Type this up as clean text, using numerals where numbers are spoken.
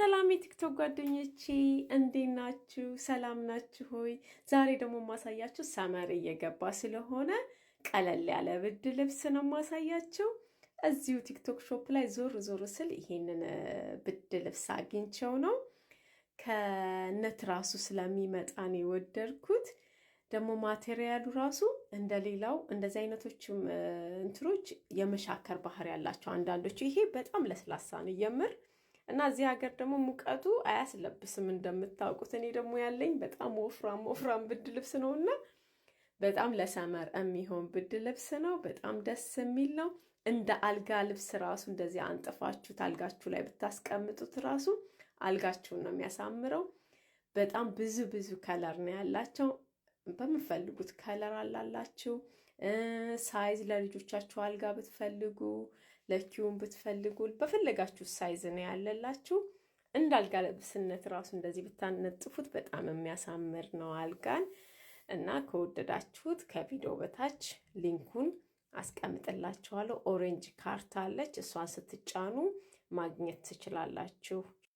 ሰላም የቲክቶክ ጓደኞቼ፣ እንዴት ናችሁ? ሰላም ናችሁ ሆይ? ዛሬ ደግሞ የማሳያችሁ summer እየገባ ስለሆነ ቀለል ያለ ብርድ ልብስ ነው የማሳያችሁ። እዚሁ ቲክቶክ shop ላይ ዞር ዞር ስል ይሄንን ብርድ ልብስ አግኝቼው ነው። ከነትራሱ ስለሚመጣ ነው የወደድኩት። ደግሞ material ኡ ራሱ እንደሌላው እንደዚህ አይነቶችም እንትኖች የመሻከር ባህሪ ያላቸው አንዳንዶቹ፣ ይሄ በጣም ለስላሳ ነው የምር። እና እዚህ ሀገር ደግሞ ሙቀቱ አያስለብስም እንደምታውቁት። እኔ ደግሞ ያለኝ በጣም ወፍራም ወፍራም ብርድ ልብስ ነው እና በጣም ለ summer የሚሆን ብርድ ልብስ ነው። በጣም ደስ የሚል ነው። እንደ አልጋ ልብስ ራሱ እንደዚህ አንጥፋችሁት አልጋችሁ ላይ ብታስቀምጡት ራሱ አልጋችሁን ነው የሚያሳምረው። በጣም ብዙ ብዙ color ነው ያላቸው። በምትፈልጉት color አላላችሁ። Size ለልጆቻችሁ አልጋ ብትፈልጉ፣ ለ queen ብትፈልጉ በፈለጋችሁ size ነው ያለላችሁ። እንደ አልጋ ልብስነት ራሱ እንደዚህ ብታነጥፉት በጣም የሚያሳምር ነው አልጋን። እና ከወደዳችሁት ከቪዲዮ በታች link ኡን አስቀምጥላችኋለሁ። Orange cart አለች፣ እሷን ስትጫኑ ማግኘት ትችላላችሁ።